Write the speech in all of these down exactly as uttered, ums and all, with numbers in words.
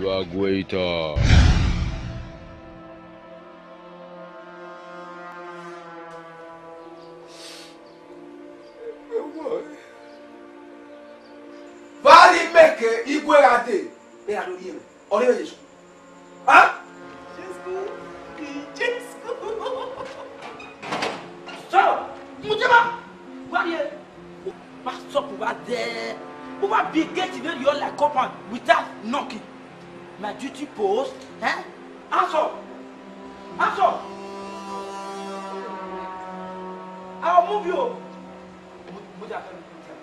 Evacuator. Vbe a ghi mẹ ke igwe gha dee, vbe a do rhie mwẹ, ọ rhie mwẹ ye school. Huh? School? School? So, Mujeba, where are you? Ma stop uwa there. Uwa be gate very all like compound without knocking. My duty post, eh? Hands up! Hands up! I'll move you. Mu-, move that kind of thing.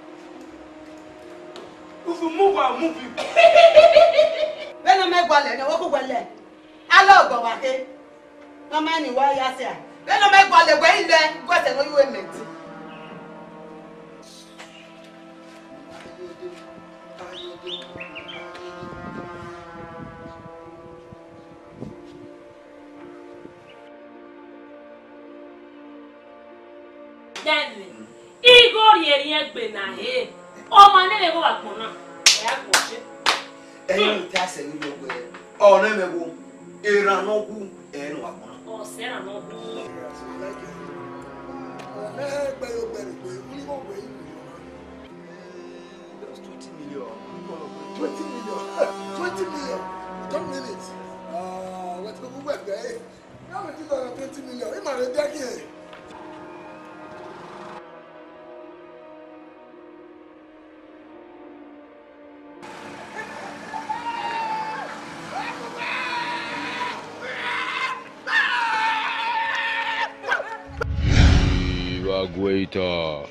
If you move, I'll move you. Vbene ọ ma gualọ nẹ, wẹ kugbe lẹ. Alọ ọgbọ wa khe. Mama ni wa ya sia. Vbene ọ ma gualọ wẹ ilẹ, guẹsẹ ne ọ yu emẹ ti. Dẹmwẹ, igho rhiẹnrhiẹn egbe na he, ọ ma nene igho vbe agbọn na, ẹ a gbọse. Ẹi re te a sẹ vbe iyọgbe, ọ nọ ẹmwẹ wo, erhan ne ọ wu, ẹ ne ọ wa gbọn na. Ọ sẹ erhan ne ọ wu. Just twenty million. Twenty million. You don't mean it. Ah, what's going on there? Now we think about twenty million. He might be back here. Evacuator.